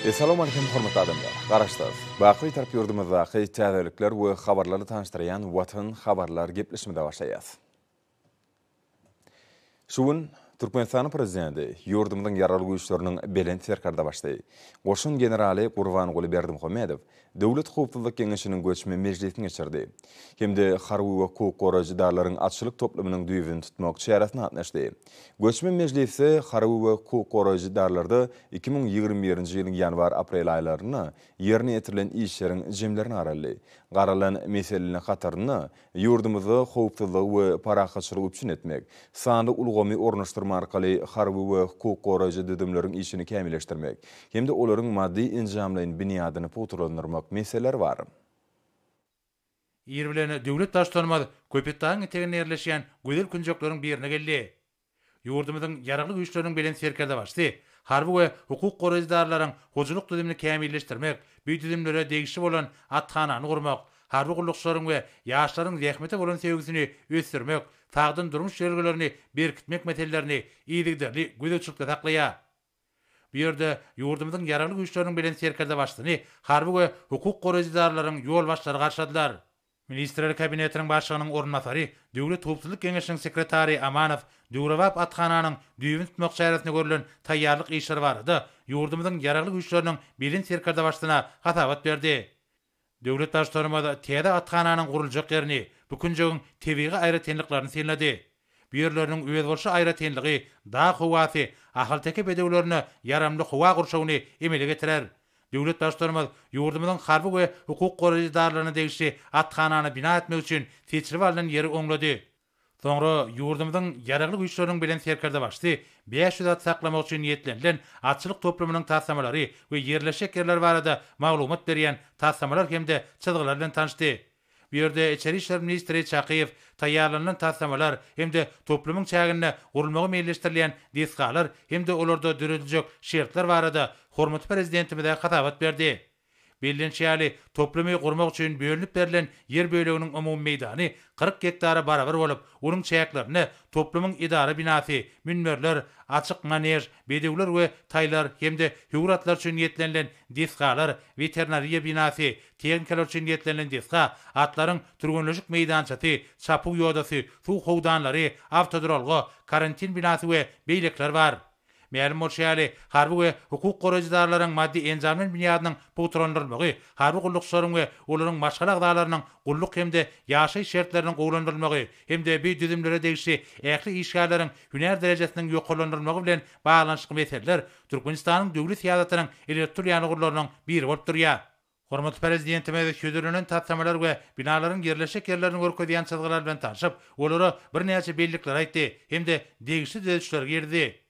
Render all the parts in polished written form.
Essalawmalikim hormatly adamlar! Garaşsyz, baky Bitarap ýurdumyzdaky täzelikler we habarlarly tanyşdyrýan Watan habarlar gepleşimize başlaýas. Şu gün Türkmenistanyň Prezidenti, ýurdumyzyň Ýaragly Güýçleriniň Belent Serkerdebaşysy, goşun generaly Gurbanguly Berdimuhamedow Döwlet howpsuzlyk geňeşiniň göçme mejlisini geçirdi hem-de harby we hukuk goraýjy edaralaryň atçylyk toplumynyň düýbüni tutmak çäresine gatnaşdy. Göçme mejlisde harby we hukuk goraýjy edarlarda 2021-nji ýylyň ýanwar-aprel aýlarynda ýerine ýetirilen işleriň jemlerine garaldy. Garalan meseleleriň hatarynda Ýurdumyzda howpsuzlygy we parahatçylygy üpjün etmek, sanly ulgamy ornaşdyrma arkaly harby we hukuk goraýjy düzümleriň işini kämilleşdirmek hem-de olaryň maddy-enjamlaýyn binýadyny pugtalandyrmak meseleleri bar. Ir bilen döwlet Baştutanymyz Köpetdagyň eteginde ýerleşýän gözel künjekleriň birine geldi. Ýurdumyzyň Ýaragly Güýçleriniň Belent Serkerdebaşysy harby we hukuk goraýjy edaralaryň hojalyk düzümini kämilleşdirmek, bu düzümlere degişli bolan athanany gurmak, harby gullukçylaryň we ýaşlaryň zähmete bolan söýgüsini ösdürmek, sagdyn durmuş ýörelgelerini berkitmek meselelerini yzygiderli gözegçilikde saklaýar. Bu ýerde ýurdumyzyň Ýaragly Güýçleriniň Belent Serkerdebaşysyny harby we hukuk goraýjy edaralaryň ýolbaşçylary garşyladylar. Ministrler Kabinetiniň Başlygynyň orunbasary, Döwlet howpsuzlyk geňeşiniň sekretary Amanow döwrebap athananyň düýbüni tutmak çäresine görlen taýýarlyk işleri barada ýurdumyzyň Ýaragly Güýçleriniň Belent Serkerdebaşysyna hasabat berdi. Döwlet Baştutanymyz täze athananyň guruljak ýerini, bu künjegiň tebigy aýratynlyklaryny synlady. Bu ýerleriniň özboluşly aýratynlygy, dag howasy ahalteke bedewlerine ýaramly howa gurşawyny emele getirer. Döwlet Baştutanymyz ýurdumyzyň harby we hukuk goraýjy edaralaryna degişli athanany bina etmek üçin seçilip alnan ýeri oňlady. Soňra ýurdumyzyň Ýaragly Güýçleriniň Belent Serkerdebaşysy 500 at saklamak üçin niýetlenilen atçylyk toplumynyň taslamalary we ýerleşjek ýerleri barada maglumat berýän taslamalar hem-de çyzgylar bilen tanyşdy. Bu ýerde içeri işler ministri Çakyýew taýýarlanylan taslamalar hem-de toplumyň çäginde gurulmagy meýilleşdirilýän desgalar hem-de olarda dörediljek şertler barada hormatly Prezidentimize hasabat berdi. Bellenişi ýaly, toplumy gurmak üçin bölünip berlen ýer böleginiň umumy meýdany 40 gektara barabar bolup, onuň çäklerinde toplumyň edara binasy, münberler, açyk manež, bedewler we taýlar hem-de höwür atlar üçin niýetlenilen desgalar, weterinariýa binasy, Tehnikalar üçin niýetlenilen desga, atlaryň türgenleşik meýdançasy, çapuw ýodasy, suw howdanlary, awtoduralga, karantin binasy we beýlekiler bar. Mälim bolşy ýaly, harby we hukuk goraýjy edaralaryň maddy-enjamlaýyn binýadynyň pugtalandyrylmagy, harby gullukçylaryň we olaryň maşgala agzalarynyň gulluk hem-de ýaşaýyş şertleriniň gowulandyrylmagy hem-de bu düzümlere degişli ähli işgärleriň hünär derejesiniň ýokarlandyrylmagy bilen baglanyşykly meseleler Türkmenistanyň döwlet syýasatynyň ileri tutulýan ugurlarynyň biri bolup durýar. Hormatly Prezidentimiz hödürlenen taslamalar we binalaryň ýerleşjek ýerlerini görkezýän çyzgylar bilen tanşyp, olara birnäçe bellikleri aýtdy hem-de degişli düzedişleri girizdi.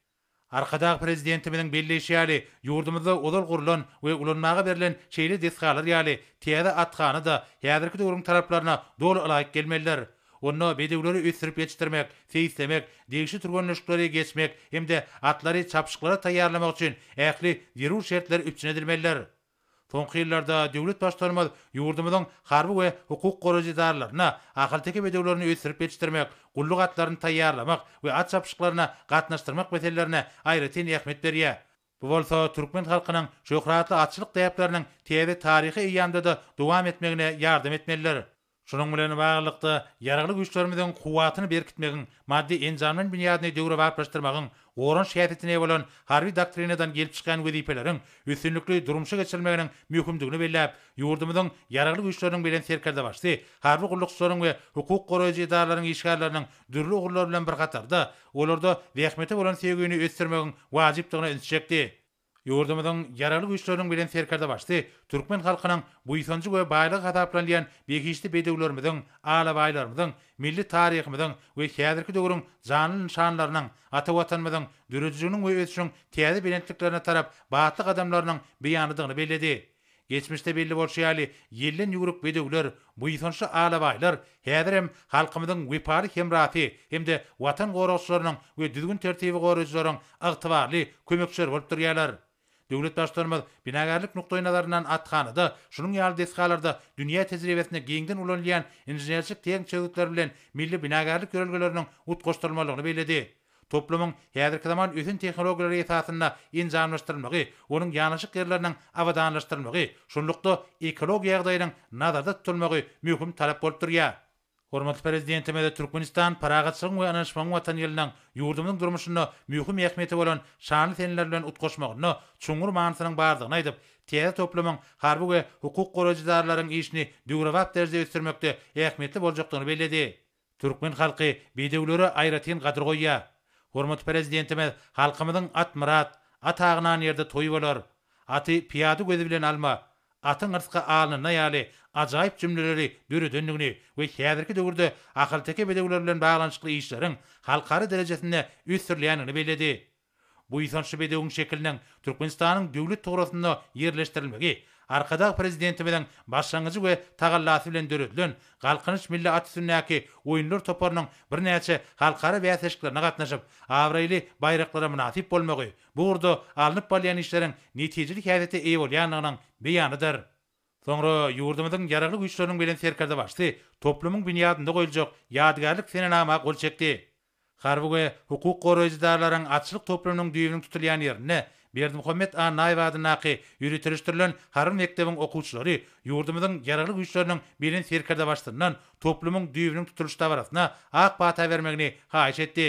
Arkadag Prezidentimiziň belleýşi ýaly, ýurdumyzda ozal gurlan we ulanmaga berlen şeýle desgalar ýaly täze athana-da häzirki döwrüň talaplaryna doly ylaýyk gelmelidir. Onda bedewleri ösdürip ýetişdirmek, seýislemek, degişli türgenleşikleri geçmek hem-de atlary çapyşyklara taýýarlamak üçin ähli zerur şertler üpjün edilmelidir. Soňky ýyllarda döwlet Baştutanymyz ýurdumyzyň harby we hukuk goraýjy edaralaryna ahalteke bedewlerini ösdürip ýetişdirmek, gulluk atlaryny taýýarlamak we at çapyşyklaryna gatnaşdyrmak meselelerine aýratyn ähmiýet berýär. Bu bolsa türkmen halkynyň şöhratly atçylyk däpleriniň täze taryhy eýýamda-da dowam etmegine ýardam etmelidir. Şunuň bilen baglylykda, Ýaragly Güýçlerimiziň kuwwatyny berkitmegiň, maddy-enjamlaýyn binýadyny döwrebaplaşdyrmagyň, goranyş häsiýetine eýe bolan Harby doktrinadan gelip çykýan wezipeleriň üstünlikli durmuşa geçirilmeginiň möhümdigini belläp, ýurdumyzyň Ýaragly Güýçleriniň Belent Serkerdebaşysy harby gullukçylaryň we hukuk goraýjy edaralaryň işgärleriniň dürli ugurlar bilen bir hatarda, olarda zähmete bolan söýgini ösdürmegiň wajypdygyna ünsi çekdi. Ýurdumyzyň Ýaragly Güýçleriniň Belent Serkerdebaşysy türkmen halkynyň buýsanjy we baýlygy hasaplanylýan behişdi bedewlerimiziň, alabaýlarymyzyň, milli taryhymyzyň we häzirki döwrüň janly nyşanlarynyň, ata Watanymyzyň döredijiliginiň we ösüşiň täze belentliklerine tarap batly gadamlarynyň beýanydygyny belledi. Geçmişde belli bolşy ýaly, ýelden ýüwrük bedewler, buýsançly alabaýlar häzirem halkymyzyň wepaly hemrasy hem-de Watan goragçylarynyň we düzgün-tertibi goraýjylaryň ygtybarly kömekçileri bolup durýarlar. Döwlet Baştutanymyz binagärlik nukdaýnazaryndan athanada şunuň ýaly desgalarda dünýä tejribesinde giňden ulanylýan inženerçilik-tehniki çözgütler bilen milli binagärlik ýörelgeleriniň utgaşdyrylmalydygyny belledi. Toplumyň häzirki zaman ösen tehnologiýalary esasynda enjamlaşdyrylmagy, onuň ýanaşyk ýerleriniň abadanlaşdyrylmagy, şunlukda ekologiýa ýagdaýynyň nazarda tutulmagy möhüm talap bolup durýar. Hormatly Prezidentimiz Türkmenistan parahatçylygyň we ynanyşmagyň Watany ýylynyň ýurdumyzyň durmuşynda möhüm ähmiýeti bolan şanly seneler bilen utgaşmagynda çuňňur manysynyň bardygyny aýdyp, täze toplumyň harby we hukuk goraýjy edaralaryň işini döwrebap derejede ösdürmekde ähmiýetli boljakdygyny belledi. Türkmen halky bedewlere aýratyn gadyr goýýar. Hormatly Prezidentimiz halkymyzyň At myrat, At agynan ýerde toý bolar, Aty pyýada gözi bilen alma, Atyň yrsgy alnynda ýaly ajaýyp jümleleri döredendigini we häzirki döwürde ahalteke bedewleri bilen baglanyşykly işleriň halkara derejesinde ösdürilýändigini belledi. Buýsançly bedewiň şekiliniň Türkmenistanyň Döwlet tugrasynda ýerleşdirilmegi Arkadag Prezidentimiziň başlangyjy we tagallasy bilen döredilen Galkynyş milli at üstündäki oýunlar toparynyň birnäçe halkara bäsleşiklerine gatnaşyp, abraýly baýraklara mynasyp bolmagy bu ugurda alnyp barylýan işleriň netijeli häsiýete eýe bolýandygynyň beýanydyr. Soňra ýurdumyzyň Ýaragly Güýçleriniň Belent Serkerdebaşysy toplumyň binýadynda goýuljak ýadygärlik senenama gol çekdi. Harby we hukuk goraýjy edaralaryň atçylyk toplumynyň düýbüniň tutulýan ýerinde Berdimuhamet Annaýew adyndaky ýöriteleşdirilen harby mekdebiň okuwçylary ýurdumyzyň Ýaragly Güýçleriniň Belent Serkerdebaşysyndan toplumyň düýbüniň tutulyş dabarasyna ak pata bermegini haýyş etdi.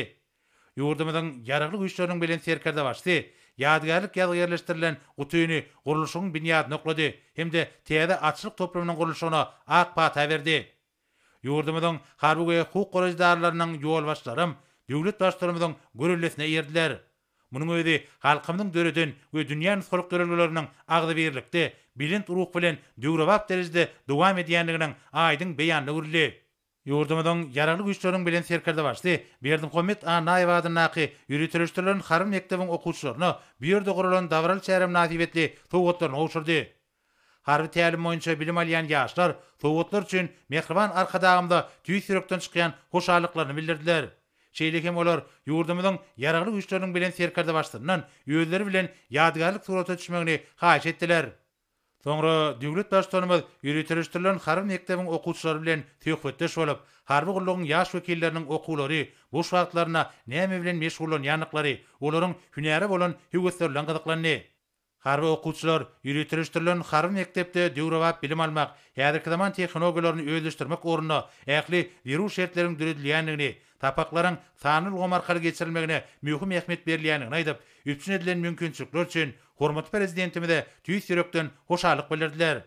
Ýurdumyzyň Ýaragly Güýçleriniň Belent Serkerdebaşysy ýadygärlik ýazgy ýerleşdirilen gutyny gurluşygyň binýadyna oklady hem-de täze atçylyk toplumynyň gurluşygyna ak pata berdi. Ýurdumyzyň harby we hukuk goraýjy edaralarynyň ýolbaşçylaram döwlet Baştutanymyzyň göreldesine eýerdiler. Munuň özi halkymyzyň döreden we dünýä nusgalyk ýörelgeleriniň agzybirlikde, belent ruh bilen döwrebap derejede dowam edýändiginiň aýdyň beýanyna öwrüldi. Ýurdumyzyň Ýaragly Güýçleriniň Belent Serkerdebaşysy Berdimuhamet Annaýew adyndaky ýöriteleşdirilen harby mekdebiň okuwçylaryna bu ýerde guralan dabaraly çäre mynasybetli sowgatlaryny gowşurdy. Harby tälim boýunça bilim alýan ýaşlar sowgatlar üçin mähriban Arkadagymyza tüýs ýürekden çykýan hoşallyklaryny bildirdiler. Şeýle hem olar ýurdumyzyň Ýaragly Güýçleriniň Belent Serkerdebaşysyndan özleri bilen ýadygärlik surata düşmegini haýyş etdiler. Soňra döwlet Baştutanymyz ýöriteleşdirilen harby mekdebiň okuwçylary bilen söhbetdeş bolup, harby gullugyň ýaş wekilleriniň okuwlary, boş wagtlarynda näme bilen meşgullanýandyklary, olaryň hünäre bolan höwesleri bilen gyzyklandy. Harby okuwçylar ýöriteleşdirilen harby mekdepde döwrebap bilim almak, häzirki zaman tehnologiýalaryny özleşdirmek ugrunda ähli zerur şertleriň döredilýändigini, sapaklaryň sanly ulgam arkaly geçirilmegine möhüm ähmiýet berilýändigini aýdyp, üpjün edilen mümkinçilikler üçin hormatly Prezidentimize tüýs ýürekden hoşallyk bildirdiler.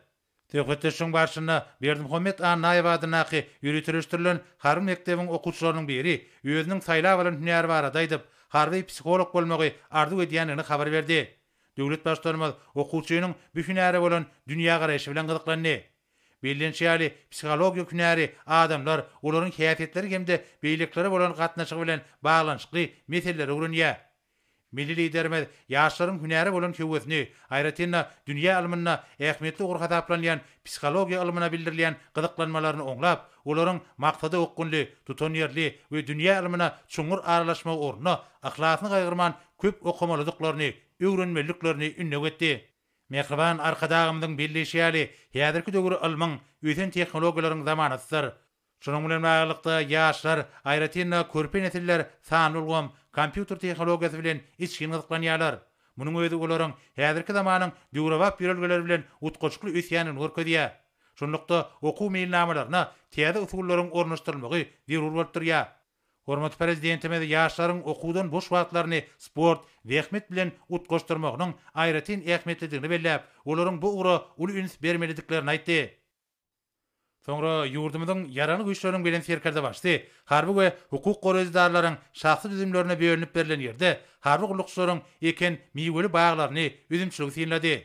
Söhbetdeşligiň barşynda Berdimuhamet Annaýew adyndaky ýöriteleşdirilen harby mekdebiň okuwçylarynyň biri özüniň saýlap alan hünäri barada aýdyp, harby psiholog bolmagy arzuw edýändigini habar berdi. Döwlet Baştutanymyz okuwçynyň bu hünäre bolan dünýägaraýşy bilen gyzyklandy. Bellenişi ýaly, psihologiýa hünäri adamlar, olaryň häsiýetleri hem-de beýlekilere bolan gatnaşygy bilen baglanyşykly meseleleri öwrenýär. Milli Liderimiz ýaşlaryň hünäre bolan höwesini, aýratyn-da, dünýä ylmynda ähmiýetli ugur hasaplanýan psihologiýa ylmyna bildirilýän gyzyklanmalaryny oňlap, olaryň maksada okgunly, tutanýerli we dünýä ylmyna çuňňur aralaşmagy ugrunda yhlasyny gaýgyrman köp okamalydyklaryny, öwrenmeliliklerini ündew etdi. Mähriban Arkadagymyzyň belleýşi ýaly, häzirki döwür ylmyň, ösen tehnologiýalaryň zamanasydyr. Şunuň bilen baglylykda, ýaşlar, aýratyn-da, körpe nesiller sanly ulgam, kompýuter tehnologiýasy bilen içgin gyzyklanýarlar. Munuň özi olaryň häzirki zamanyň döwrebap ýörelgeleri bilen utgaşykly ösýändigini görkezýär. Şunlukda, okuw meýilnamalaryna täze usullaryň ornaşdyrylmagy zerur bolup durýar. Hormatly Prezidentimiz ýaşlaryň okuwdan boş wagtlaryny sport, zähmet bilen utgaşdyrmagynyň aýratyn ähmiýetlidigini belläp, olaryň bu ugra uly üns bermelidiklerini aýtdy. Soňra ýurdumyzyň Ýaragly Güýçleriniň Belent Serkerdebaşysy harby we hukuk goraýjy edaralaryň şahsy düzümlerine bölünip berlen ýerde harby gullukçylaryň eken miweli baglaryny, üzümçiligi synlady.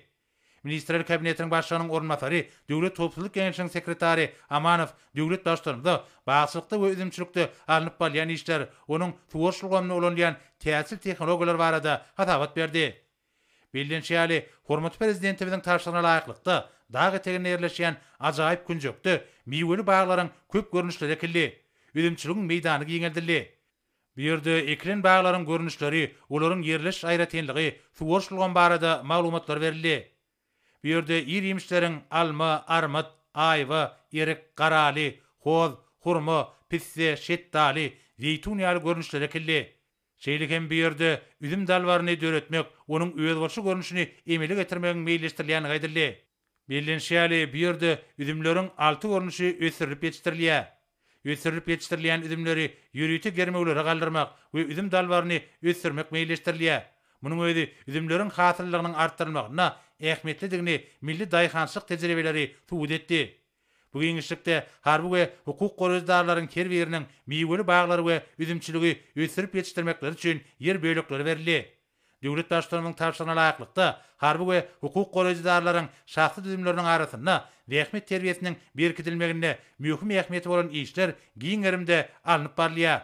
Ministrler Kabinetiniň Başlygynyň orunbasary, Döwlet howpsuzlyk geňeşiniň sekretary Amanow döwlet Baştutanymyza bagçylykda we üzümçilikde alnyp barylýan işler, onuň suwaryş ulgamynda ulanylýan täjirçilik tehnologiýalary barada hasabat berdi. Bellenişi ýaly, hormatly Prezidentimiziň tabşyrygyna laýyklykda, dag eteginde ýerleşýän ajaýyp künjekde miweli baglaryň köp görnüşleri ekildi, üzümçiligiň meýdany giňeldildi. Bu ýerde ekilen baglaryň görnüşleri, olaryň ýerleşiş aýratynlygy, suwaryş ulgamy barada maglumatlar berildi. Bu ýerde ir-iýmişleriň alma, armyt, aýwa, erik, garaly, hoz, hurma, pisse, şetdaly, zeýtun ýaly görnüşleri ekildi. Şeýle hem bu ýerde üzüm dalbaryny döretmek, onuň özboluşly görnüşini emele getirmegiň meýilleşdirilýändigi aýdyldy. Bellenişi ýaly, bu ýerde üzümleriň alty görnüşi ösdürilip ýetişdirilýär. Ösdürilip ýetişdirilýän üzümleri ýörite germewlere galdyrmak we üzüm dalbaryny ösdürmek meýilleşdirilýär. Munuň özi üzümleriň hasyllylygynyň artdyrylmagynda ähmiýetlidigini milli daýhançylyk tejribeleri subut etdi. Bu giňişlikde harby we hukuk goraýjy edaralaryň her biriniň miweli baglary we üzümçiligi ösdürip ýetişdirmekleri üçin ýer bölekleri berildi. Döwlet Baştutanymyzyň tabşyrygyna laýyklykda, harby we hukuk goraýjy edaralaryň şahsy düzümleriniň arasynda zähmet terbiýesiniň berkidilmeginde möhüm ähmiýeti bolan işler giň gerimde alnyp barylýar.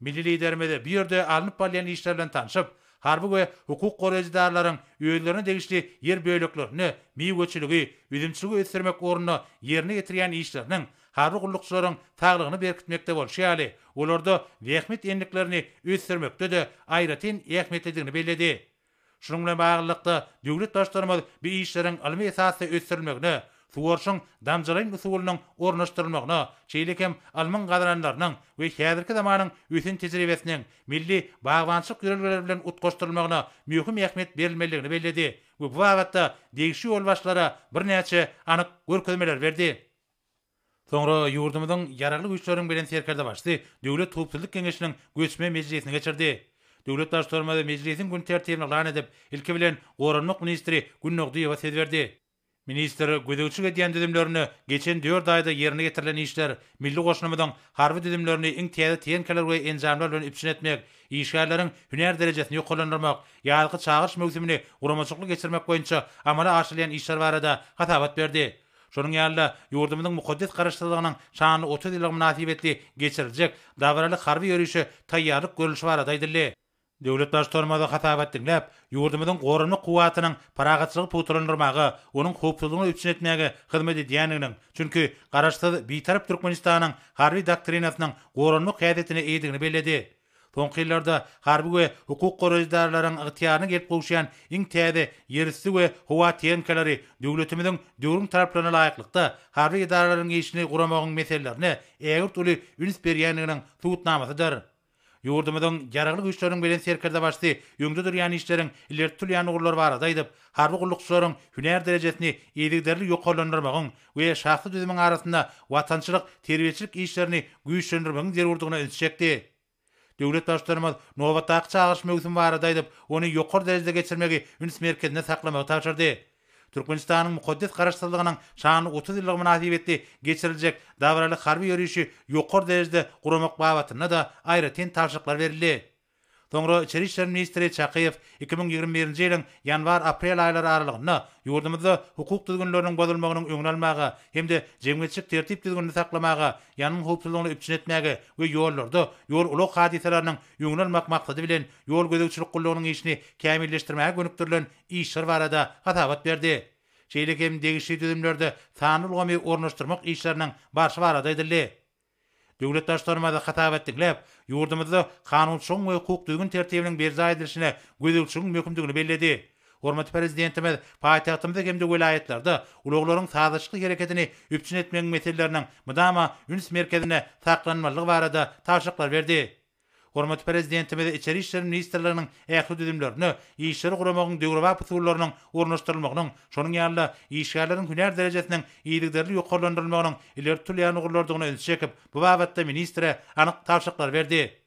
Milli Liderimiz bu ýerde alnyp barylýan işler bilen tanşyp, harby we hukuk goraýjy edaralaryň özlerine degişli ýer böleklerinde miweçiligi, üzümçiligi ösdürmek ugrunda ýerine ýetirýän işleriniň harby gullukçylaryň saglygyny berkitmekde bolşy ýaly, olarda zähmet endiklerini ösdürmekde-de aýratyn ähmiýetlidigini belledi. Şunuň bilen baglylykda, döwlet Baştutanymyz bu işleriň ylmy esasda ösdürilmegine, suwaryşyň damjalaýyn usulynyň ornaşdyrylmagyna, şeýle hem ylmyň gazananlarynyň we häzirki zamanyň ösen tejribesiniň milli bagbançylyk ýörelgeleri bilen utgaşdyrylmagyna möhüm ähmiýet berilmelidigini belledi we bu babatda degişli ýolbaşçylara birnäçe anyk görkezmeleri berdi. Soňra ýurdumyzyň Ýaragly Güýçleriniň Belent Serkerdebaşysy Döwlet howpsuzlyk geňeşiniň göçme mejlisini geçirdi. Döwlet Baştutanymyz mejlisiň gün tertibini yglan edip, ilki bilen goranmak ministri Gündogdyýewa söz berdi. Ministr gözegçilik edýän düzümlerinde geçen dört aýda ýerine ýetirilen işler, milli goşunymyzyň harby düzümlerini iň täze tehnikalar we enjamlar bilen üpjün etmek, işgärleriň hünär derejesini ýokarlandyrmak, ýazky çagyryş möwsümini guramaçylykly geçirmek boýunça amala aşyrylýan işler barada hasabat berdi. Şonuň ýaly-da, ýurdumyzyň mukaddes Garaşsyzlygynyň şanly 30 ýyllygy mynasybetli geçiriljek dabaraly harby ýörişe taýýarlyk görlüşi barada aýdyldy. Döwlet Baştutanymyz hasabat diňläp, ýurdumyzyň goranmak kuwwatynyň parahatçylygy pugtalandyrmaga, onuň howpsuzlygyny üpjün etmäge hyzmat edýändiginiň, çünki Garaşsyz, Bitarap Türkmenistanyň Harby doktrinasynyň goranmak häsiýetine eýedigini belledi. Soňky ýyllarda harby we hukuk goraýjy edaralaryň ygtyýaryna gelip gowuşýan iň täze ýerüsti we howa tehnikalary döwletimiziň döwrüň talaplaryna laýyklykda harby edaralaryň işini guramagyň meselelerine ägirt uly üns berýändiginiň subutnamasydyr. Ýurdumyzyň Ýaragly Güýçleriniň Belent Serkerdebaşysy öňde durýan işleriň ileri tutulýan ugurlary barada aýdyp, harby gullukçylaryň hünär derejesini yzygiderli ýokarlandyrmagyň we şahsy düzümiň arasynda watançylyk, terbiýeçilik işlerini güýçlendirmegiň zerurdygyna ünsi çekdi. Döwlet Baştutanymyz nobatdaky çagyryş möwsümi barada aýdyp, ony ýokary derejede geçirmegi üns merkezinde saklamagy tabşyrdy. Türkmenistanyň mukaddes Garaşsyzlygynyň şanly 30 ýyllygy mynasybetli geçiriljek dabaraly harby ýörişi ýokary derejede guramak babatynda-da aýratyn tabşyryklar berildi. Soňra içeri işler ministri Çakyýew 2021-nji ýylyň ýanwar-aprel aýlary aralygynda ýurdumyzda hukuk düzgünleriniň bozulmagynyň öňüni almaga hem-de jemgyýetçilik tertip-düzgünini saklamaga, ýangyn howpsuzlygyny üpjün etmäge we ýollarda ýol-ulag hadysalarynyň öňüni almak maksady bilen ýol gözegçilik gullugynyň işini kämilleşdirmäge gönükdirilen işler barada hasabat berdi. Şeýle hem degişli düzümlerde sanly ulgamy ornaşdyrmak işleriniň barşy barada aýdyldy. Döwlet Baştutanymyz hasabat diňläp, ýurdumyzda kanunçylygyň we hukuk düzgün-tertibiniň berjaý edilişine gözegçiligiň möhümdigini belledi. Hormatly Prezidentimiz paýtagtymyzda hem-de welaýatlarda ulaglaryň sazlaşykly hereketini üpjün etmegiň meseleleriniň mydama üns merkezinde saklanmalydygy barada tabşyryklar berdi. Hormatly Prezidentimiz Içeri işler ministrliginiň ähli düzümlerinde işleri guramagyň döwrebap usullarynyň ornaşdyrylmagynyň, şonuň ýaly-da, işgärleriň hünär derejesiniň yzygiderli ýokarlandyrylmagynyň ileri tutulýan ugurlardygyna ünsi çekip, bu babatda ministre anyk tabşyryklary berdi.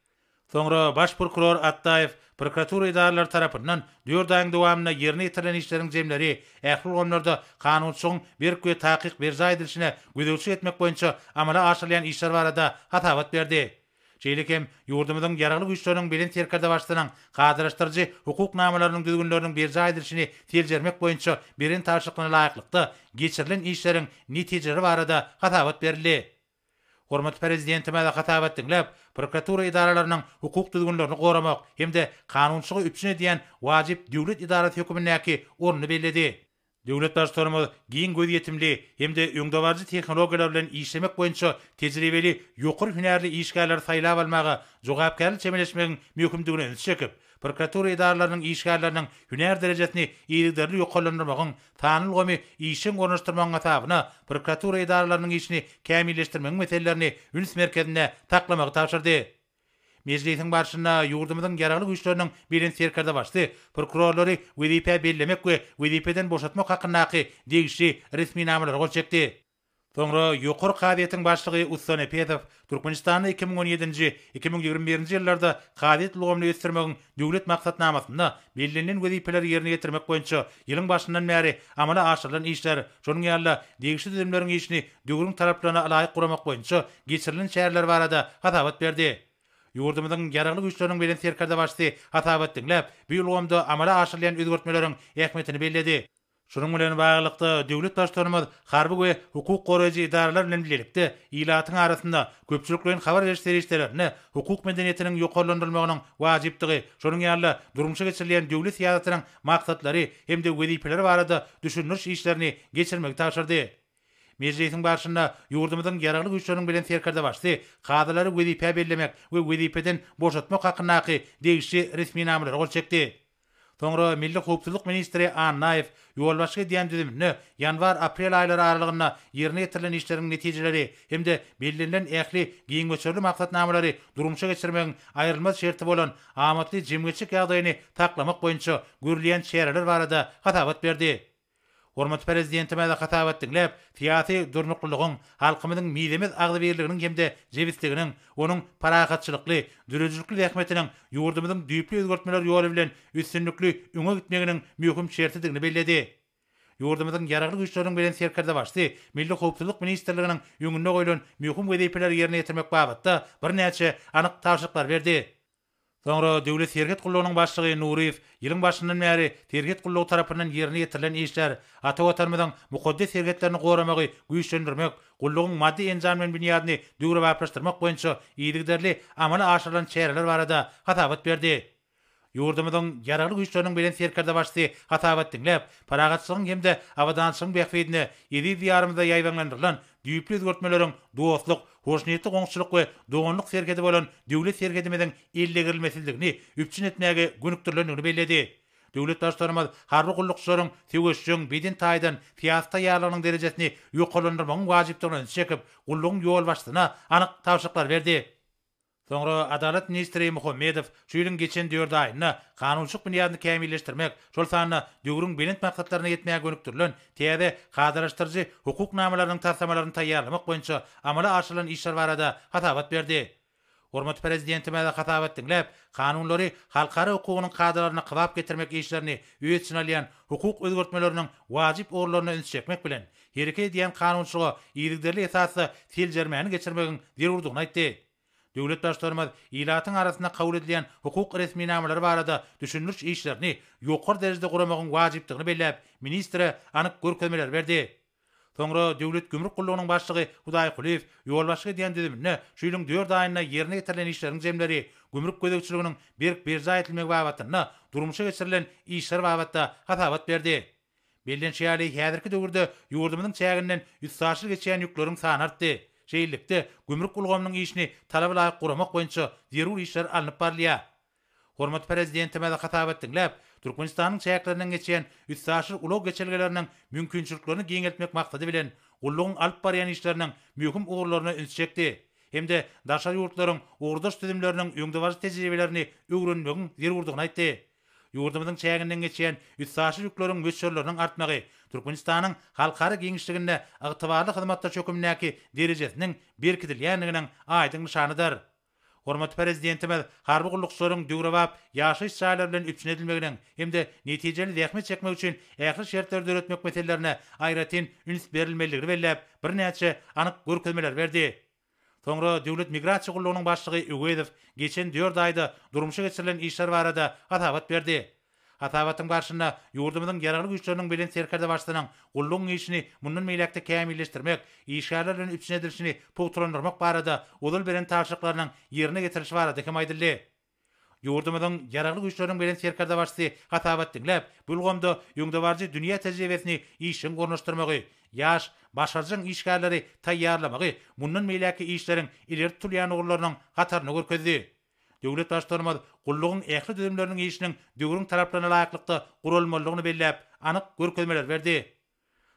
Soňra baş prokuror Atdaýew prokuratura edaralary tarapyndan dört aýyň dowamynda ýerine ýetirilen işleriň jemleri, ähli ulgamlarda kanunçylygyň berk we takyk berjaý edilişine gözegçilik etmek boýunça amala aşyrylýan işler barada hasabat berdi. Şeýle hem ýurdumyzyň Ýaragly Güýçleriniň Belent Serkerdebaşysynyň kadalaşdyryjy hukuk namalarynyň düzgünleriniň berjaý edilişini seljermek boýunça beren tabşyryklaryna laýyklykda geçirilen işleriň netijeleri barada hasabat berildi. Hormatly Prezidentimiz hasabat diňläp, prokuratura edaralarynyň hukuk düzgünlerini goramak hem-de kanunçylygy üpjün edýän wajyp döwlet edarasy hökümindäki ornuny belledi. Döwlet Baştutanymyz giň gözýetimli hem-de öňdebaryjy tehnologiýalar bilen işlemek boýunça tejribeli ýokary hünärli işgärleri saýlap almaga jogapkärli çemeleşmegiň möhümdigine ünsi çekip, prokuratura edaralarynyň işgärleriniň hünär derejesini yzygiderli ýokarlandyrmagyň, sanly ulgamy işjeň ornaşdyrmagyň hasabyna prokuratura edaralarynyň işini kämilleşdirmegiň meselelerini üns merkezinde saklamagy tabşyrdy. Mejlisiň barşynda ýurdumyzyň Ýaragly Güýçleriniň Belent Serkerdebaşysy prokurorlary wezipä bellemek we wezipeden boşatmak hakyndaky degişli resminamalara gol çekdi. Soňra Ýokary kazyýetiň başlygy Ussa Nepesow Türkmenistanda 2017-nji, 2021-nji ýyllarda kazyýet ulgamyny ösdürmegiň Döwlet maksatnamasynda bellenilen wezipeleri ýerine ýetirmek boýunça ýylyň başyndan bäri amala aşyrylan işler, şonuň ýaly-da degişli düzümleriň işini döwrüň talaplaryna ylaýyk guramak boýunça geçirilen çäreler barada hasabat berdi. Ýurdumyzyň Ýaragly Güýçleriniň Belent Serkerdebaşysy hasabat diňläp, bu ulgamda amala aşyrylýan özgertmeleriň ähmiýetini belledi. Şunuň bilen baglylykda, döwlet Baştutanymyz harby we hukuk goraýjy edaralar bilen bilelikde ilatyň arasynda köpçülikleýin habar beriş serişdelerinde hukuk medeniýetiniň ýokarlandyrylmagynyň wajypdygy, şonuň ýaly-da durmuşa geçirilýän döwlet syýasatynyň maksatlary hem-de wezipeleri barada düşündiriş işlerini geçirmegi tabşyrdy. Mejlisiň barşynda ýurdumyzyň Ýaragly Güýçleriniň Belent Serkerdebaşysy kazylary wezipä bellemek we wezipeden boşatmak hakyndaky degişli resminamalara gol çekdi. Soňra Milli howpsuzlyk ministri Annaýew ýolbaşçylyk edýän düzüminde ýanwar-aprel aýlary aralygynda ýerine ýetirilen işleriň netijeleri hem-de bellenilen ähli giň möçberli maksatnamalary durmuşa geçirmegiň aýrylmaz şerti bolan amatly jemgyýetçilik ýagdaýyny saklamak boýunça görülýän çäreler barada hasabat berdi. Hormatly Prezidentimiz hasabat diňläp, syýasy durnuklylygyň, halkymyzyň mizemez agzybirliginiň hem-de jebisliginiň, onuň parahatçylykly, döredijilikli zähmetiniň ýurdumyzyň düýpli özgertmeler ýoly bilen üstünlikli öňe gitmeginiň möhüm şertidigini belledi. Ýurdumyzyň Ýaragly Güýçleriniň Belent Serkerdebaşysy Milli howpsuzlyk ministrliginiň öňünde goýlan möhüm wezipeleri ýerine ýetirmek babatda birnäçe anyk tabşyryklary berdi. Soňra Döwlet serhet gullugynyň başlygy Nuryýew ýylyň başyndan bäri serhet gullugy tarapyndan ýerine ýetirilen işler, ata Watanymyzyň mukaddes serhetlerini goramagy güýçlendirmek, gullugyň maddy-enjamlaýyn binýadyny döwrebaplaşdyrmak boýunça yzygiderli amala aşyrylan çäreler barada hasabat berdi. Ýurdumyzyň Ýaragly Güýçleriniň Belent Serkerdebaşysy hasabat diňläp, parahatçylygyň hem-de abadançylygyň bähbidine eziz Diýarymyzda ýaýbaňlandyrylan düýpli özgertmeleriň dostluk, hoşniýetli goňşuçylyk we doganlyk serhedi bolan döwlet serhedimiziň eldegrilmesizligini üpjün etmäge gönükdirilendigini belledi. Döwlet Baştutanymyz harby gullukçylaryň söweşjeň, beden taýdan syýasy taýýarlygynyň derejesini ýokarlandyrmagyň wajypdygyna ünsi çekip, gullugyň ýolbaşçysyna anyk tabşyryklary berdi. Soňra Adalat ministri Muhammedow şu ýylyň geçen dört aýynda kanunçylyk binýadyny kämilleşdirmek, şol sanda döwrüň belent maksatlaryna ýetmäge gönükdirilen täze kadalaşdyryjy hukuk namalarynyň taslamalaryny taýýarlamak boýunça amala aşyrylan işler barada hasabat berdi. Hormatly Prezidentimiz hasabat diňläp, kanunlary halkara hukugynyň kadalaryna kybap getirmek işlerini öz içine alýan hukuk özgertmeleriniň wajyp ugurlaryna üns çekmek bilen, hereket edýän kanunçylyga yzygiderli esasda seljermäni geçirmegiň zerurdygyny aýtdy. Döwlet Baştutanymyz ilatyň arasynda kabul edilýän hukuk resminamalary barada düşündiriş işlerini ýokary derejede guramagyň wajypdygyny belläp, ministre anyk görkezmeleri berdi. Soňra Döwlet gümrük gullugynyň başlygy Hudaýkulyýew ýolbaşçylyk edýän düzüminde şu ýylyň dört aýynda ýerine ýetirilen işleriň jemleri, gümrük gözegçiliginiň berk berjaý edilmegi babatynda durmuşa geçirilen işler babatda hasabat berdi. Bellenişi ýaly, häzirki döwürde ýurdumyzyň çäginden üstaşyr geçýän ýükleriň sany artdy. Şeýlelikde, gümrük ulgamynyň işini talaba laýyk guramak boýunça zerur işler alnyp barylýar. Hormatly Prezidentimiz hasabat diňläp, Türkmenistanyň çäklerinden geçýän üstaşyr ulag geçelgeleriniň mümkinçiliklerini giňeltmek maksady bilen, gullugyň alyp barýan işleriniň möhüm ugurlaryna ünsi çekdi hem-de daşary ýurtlaryň ugurdaş düzümleriniň öňdebaryjy tejribelerini öwrenmegiň zerurdygyny aýtdy. Ýurdumyzyň çäginden geçýän üstaşyr ýükleriň möçberleriniň artmagy Türkmenistanyň halkara giňişliginde ygtybarly hyzmatdaş hökmündäki derejesiniň berkidilýändiginiň aýdyň nyşanydyr. Hormatly Prezidentimiz harby gullukçylaryň döwrebap ýaşaýyş jaýlary bilen üpjün edilmeginiň hem-de netijeli zähmet çekmek üçin ähli şertleri döretmek meselelerine aýratyn üns berilmelidigini belläp, birnäçe anyk görkezmeleri berdi. Soňra Döwlet migrasiýa gullugynyň başlygy Öwezow geçen dört aýda durmuşa geçirilen işler barada hasabat berdi. Hasabatyň barşynda ýurdumyzyň Ýaragly Güýçleriniň Belent Serkerdebaşysynyň gullugyň işini mundan beýläk-de kämilleşdirmek, işgärler bilen üpjün edilişini pugtalandyrmak barada ozal beren tabşyryklarynyň ýerine ýetirilişi barada hem aýdyldy. Ýurdumyzyň Ýaragly Güýçleriniň Belent Serkerdebaşysy hasabat diňläp, bu ulgamda öňdebaryjy dünýä tejribesini işjeň ornaşdyrmagy, ýaş, başarjaň işgärleri taýýarlamagy mundan beýläkki işleriň ileri tutulýan ugurlarynyň hatarynda görkezdi. Döwlet Baştutanymyz gullugyň ähli düzümleriniň işiniň döwrüň talaplaryna laýyklykda guralmalydygyny belläp, anyk görkezmeleri berdi.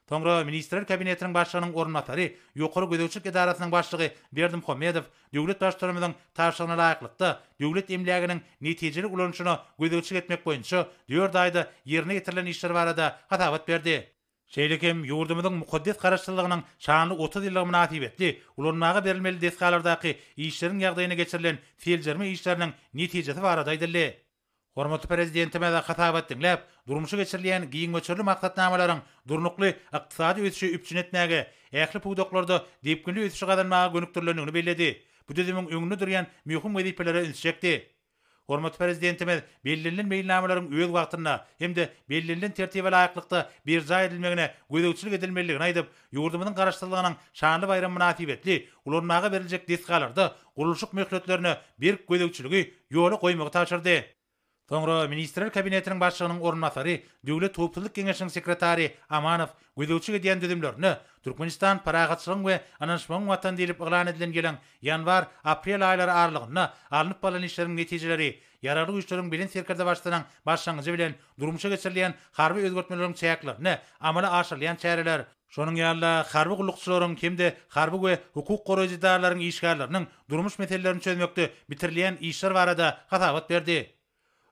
Soňra Ministrler Kabinetiniň Başlygynyň orunbasary, Ýokary gözegçilik edarasynyň başlygy Berdimuhamedow döwlet Baştutanymyzyň tabşyrygyna laýyklykda, döwlet emläginiň netijeli ulanyşyna gözegçilik etmek boýunça dört aýda ýerine ýetirilen işler barada hasabat berdi. Şeýle hem ýurdumyzyň mukaddes Garaşsyzlygynyň şanly 30 ýyllygy mynasybetli ulanmaga berilmeli desgalardaky işleriň ýagdaýyna geçirilen seljerme işleriniň netijesi barada aýdyldy. Hormatly Prezidentimiz hasabat diňläp, durmuşa geçirilýän giň möçberli maksatnamalaryň durnukly ykdysady ösüşi üpjün etmäge, ähli pudaklarda depginli ösüşi gazanmaga gönükdirilendigini belledi, bu düzümiň öňünde durýan möhüm wezipelere ünsi çekdi. Hormatly Prezidentimiz bellenilen meýilnamalaryň öz wagtynda hem-de bellenilen tertibe laýyklykda berjaý edilmegine gözegçilik edilmelidigini aýdyp, ýurdumyzyň Garaşsyzlygynyň şanly baýramy mynasybetli ulanmaga beriljek desgalarda gurluşyk möhletlerine berk gözegçiligi ýola goýmagy tabşyrdy. Soňra Ministrler Kabinetiniň Başlygynyň orunbasary, Döwlet howpsuzlyk geňeşiniň sekretary Amanow gözegçilik edýän düzümlerine Türkmenistan parahatçylygyň we ynanyşmagyň Watany diýlip yglan edilen ýylyň ýanwar, aprel aýlary aralygynda alnyp barlan işleriň netijeleri, Ýaragly Güýçleriň Belent Serkerdebaşysynyň başlangyjy bilen durmuşa geçirilýän harby özgertmeleriň çäklerinde amala aşyrylýan çäreler, Şonuň ýaly-da, harby gullukçylaryň hem-de harby we hukuk goraýjy edaralaryň işgärleriniň durmuş meselelerini çözmekde bitirilýän işler barada hasabat berdi.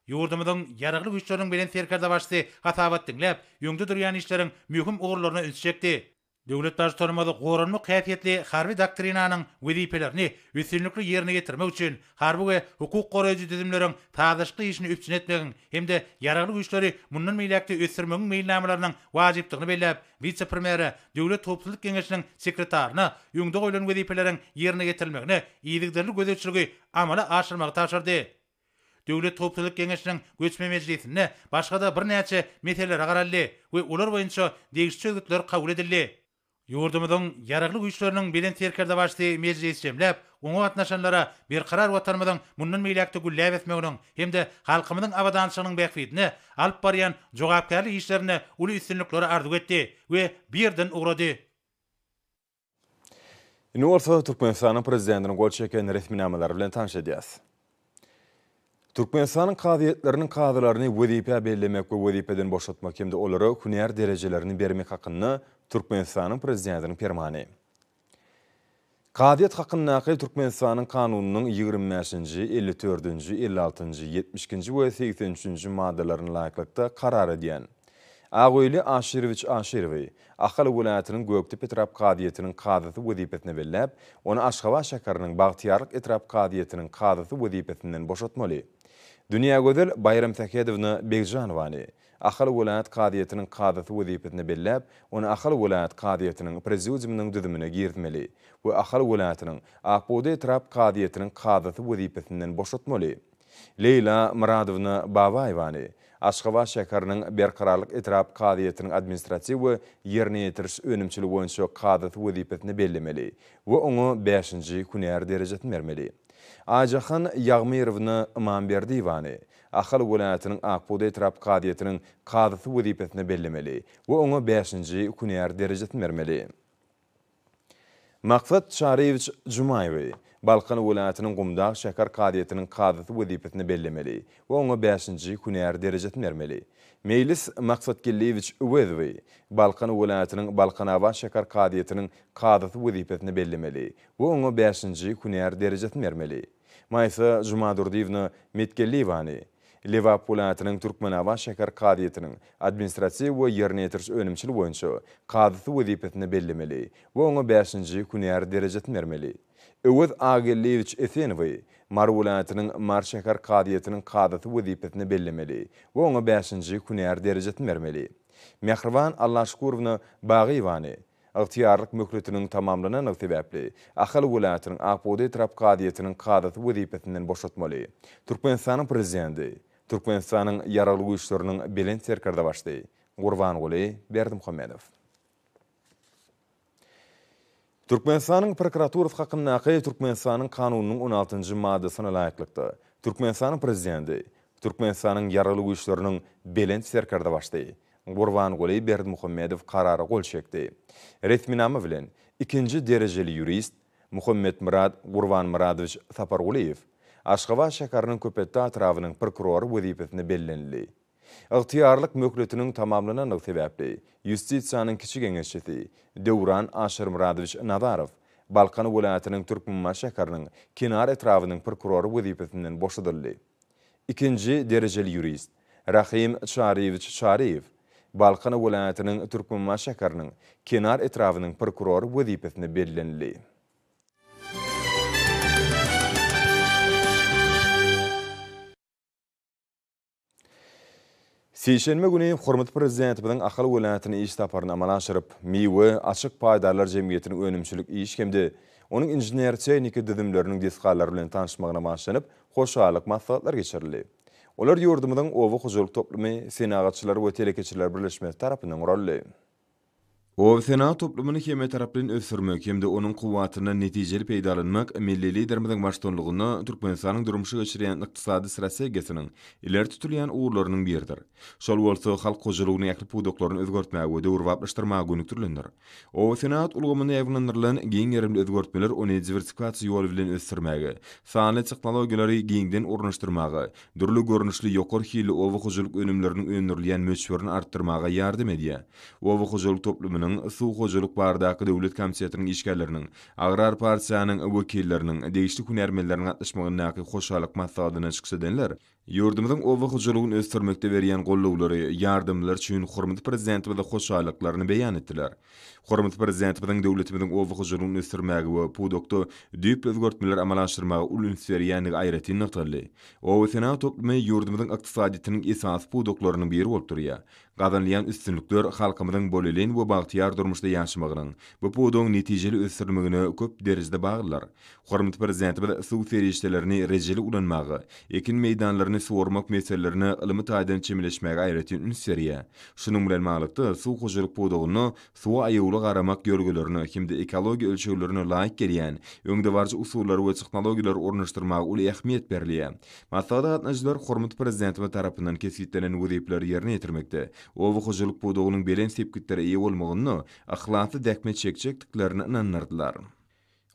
Ýurdumyzyň Ýaragly Güýçleriniň Belent Serkerdebaşysy hasabat diňläp, öňde durýan işleriň möhüm ugurlaryna ünsi çekdi. Döwlet Baştutanymyz goranmak häsiýetli harby doktrinanyň wezipelerini üstünlikli ýerine ýetirmek üçin harby we hukuk goraýjy düzümleriň sazlaşykly işini üpjün etmegiň hem-de Ýaragly Güýçleri mundan beýläk-de ösdürmegiň meýilnamalarynyň wajypdygyny belläp, wise-premýere, Döwlet howpsuzlyk geňeşiniň sekretaryna öňde goýlan wezipeleriň ýerine ýetirilmegine yzygiderli gözegçiligi amala aşyrmagy tabşyrdy. Döwlet howpsuzlyk geňeşiniň göçme mejlisinde başga-da birnäçe meselelere garaldy we olar boýunça degişli çözgütler kabul edildi. Ýurdumyzyň Ýaragly Güýçleriniň Belent Serkerdebaşysy mejlisi jemläp, oňa gatnaşanlara berkarar Watanymyzyň mundan beýläk-de gülläp ösmeginiň hem-de halkymyzyň abadançylygynyň bähbidine alyp barýan jogapkärli işlerinde uly üstünlikleri arzuw etdi we bu ýerden ugrady. Indi bolsa Türkmenistanyň Prezidentiniň gol çeken resminamalary bilen tanyş edýäris. Türkmenistanyň kazyýetleriniň kazylaryny wezipä bellemek we wezipeden boşatmak hem-de olara hünär derejelerini bermek hakynda Türkmenistanyň Prezidentiniň Permany. Kazyýet hakyndaky Türkmenistanyň Kanunynyň 25-nji, 54-nji, 56-njy, 72-nji we 83-nji maddalaryna laýyklykda karar edýän. Agöýli Aşyrowiç Aşyrowy Ahal welaýatynyň Gökdepe etrap kazyýetiniň kazysy wezipesine belläp, ony Aşgabat şäheriniň Bagtyýarlyk etrap kazyýetiniň kazysy wezipesinden boşatmaly. Dünýägözel Baýramsähedowna Begjanowany Ahal welaýat kazyýetiniň kazysy wezipesine belläp, ony Ahal welaýat kazyýetiniň prezidiumynyň düzümine girizmeli we Ahal welaýatynyň Akbugdaý etrap kazyýetiniň kazysy wezipesinden boşatmaly. Leýla Myradowna Babaýewany Aşgabat şäheriniň Berkararlyk etrap kazyýetiniň administratiw we ýerine ýetiriş önümçiligi boýunça kazysy wezipesine bellemeli we oňa bäşinji hünär derejesini bermeli. Aýjahan Ýagmyrowna Ymamberdiýewany Ahal welaýatynyň Akbugda etrap kazyýetiniň kazysy wezipesine bellemeli we oňa bäşinji hünär derejesini bermeli. Maksat Çaryýewiç Jumaýewi Balkan welaýatynyň Gumdag şäher kazyýetiniň kazysy wezipesine bellemeli we oňa bäşinji hünär derejesini bermeli. Meýlis Maksatgeldiýewiç Öwezowy Balkan welaýatynyň Balkanabat şäher kazyýetiniň kazysy wezipesine bellemeli we oňa bäşinji hünär derejesini bermeli. Maýsa Jumadurdyýewna Metgeldiýewany. Lebap welaýatynyň Türkmenabat şäher kazyýetiniň administratiw we ýerine ýetiriş önümçiligi boýunça kazysy wezipesinde bellemeli we oňa bäşinji hünär derejesini bermeli. Öwez Agageldiýewiç Esenowy Mary welaýatynyň Mary şäher kazyýetiniň kazysy wezipesinde bellemeli we oňa bäşinji hünär derejesini bermeli. Mähriban Allaşkurowna Bagyýewany Ygtyýarlyk möhletiniň tamamlanandygy sebäpli, Ahal welaýatynyň Ak bugdaý etrap kazyýetiniň kazysy wezipesinden boşatmaly. Türkmenistanyň Prezidenti, Türkmenistanyň Ýaragly Güýçleriniň Belent Serkerdebaşysy Gurbanguly Berdimuhamedow. Türkmenistanyň Prokuraturasy hakyndaky Türkmenistanyň Kanunynyň on altynjy maddasyna laýyklykda, Türkmenistanyň Prezidenti, Türkmenistanyň Ýaragly Güýçleriniň Belent Serkerdebaşysy Gurbanguly Berdimuhamedow Karara gol çekdi. Resminama bilen, ikinji derejeli ýurist Muhammetmyrat Gurbanmyradowiç Sapargulyýew Aşgabat şäheriniň Köpetdag etrabynyň prokurory wezipesine bellenildi. Ygtyýarlyk möhletiniň tamamlanandygy sebäpli, ýustisiýanyň kiçi geňeşçisi Döwran Aşyrmyradowiç Nazarow Balkan welaýatynyň Türkmenbaşy şäheriniň Kenar etrabynyň prokurory wezipesinden boşadyldy. Ikinji derejeli ýurist Rahym Çaryýewiç Çaryýew Balkan welaýatynyň Türkmenbaşy şäheriniň Kenar etrabynyň prokurory wezipesine bellenildi. Sişenbe güni hormatly Prezidentimiziň Ahal welaýatyna iş saparyny amala aşyryp, Miwe açyk paýdarlar jemgyýetiniň önümçilik iş hem-de onuň inžener-tehniki düzümleriniň desgalary bilen tanyşmagyna bagyşlanyp, hoşallyk maslahatlary geçirildi. Olar ýurdumyzyň Oba hojalyk toplumy, Senagatçylar we telekeçiler birleşmesi tarapyndan guraldy. Oba-senagat toplumyny hemmetaraplaýyn ösdürmek hem-de onuň kuwwatyndan netijeli peýdalanmak milli Liderimiziň baştutanlygynda Türkmenistanyň durmuşa geçirýän ykdysady strategiýasynyň ileri tutulýan ugurlarynyň biridir. Şol bolsa halk hojalygynyň ähli pudaklaryny özgertmäge we döwrebaplaşdyrmaga gönükdirilendir. Oba-senagat ulgamynda ýaýbaňlandyrylan giň gerimli özgertmeler ony diwersifikasiýa ýoly bilen ösdürmäge, sanly tehnologiýalary giňden ornaşdyrmaga, dürli görnüşli ýokary hilli oba hojalyk önümleriniň öndürilýän möçberini artdyrmaga ýardam edýär. Oba hojalyk toplumynyň, Suw hojalyk baradaky döwlet komitetiniň işgärleriniň, Agrar partiýanyň wekilleriniň, degişli hünärmenleriň gatnaşmagyndaky hoşallyk maslahatynda çykyş edenler, ýurdumyzyň oba hojalygyny ösdürmekde berýän goldawlary, ýardamlary üçin hormatly Prezidentimize hoşallyklaryny beýan etdiler. Hormatly Prezidentimiziň döwletimiziň oba hojalygyny ösdürmäge we pudakda düýpli özgertmeleri amala aşyrmaga uly üns berýändigi aýratyn nygtaldy. Oba-senagat toplumy ýurdumyzyň ykdysadyýetiniň esasy pudaklarynyň biri bolup durýar. Gazanylýan üstünlikler halkymyzyň bolelin we bagtyýar durmuşda ýaşamagynyň, bu pudagyň netijeli ösdürilmegine köp derejede baglydyr. Hormatly Prezidentimiz suw serişdelerini rejeli ulanmaga, ekin meýdanlaryny suwarmak meselelerine ylmy taýdan çemeleşmäge aýratyn üns berýär. Şunuň bilen baglylykda, suw hojalyk pudagynda suwa aýawly garamak ýörelgelerine hem-de ekologiýa ölçeglerine laýyk gelýän öňdebaryjy usullary we tehnologiýalary ornaşdyrmaga uly ähmiýet berilýär. Maslahata gatnaşyjylar hormatly Prezidentimiz tarapyndan kesgitlenen wezipeleri ýerine ýetirmekde, oba hojalyk pudagynyň belent sepgitlere eýe bolmagynda yhlasly zähmet çekjekdiklerine ynandyrdylar.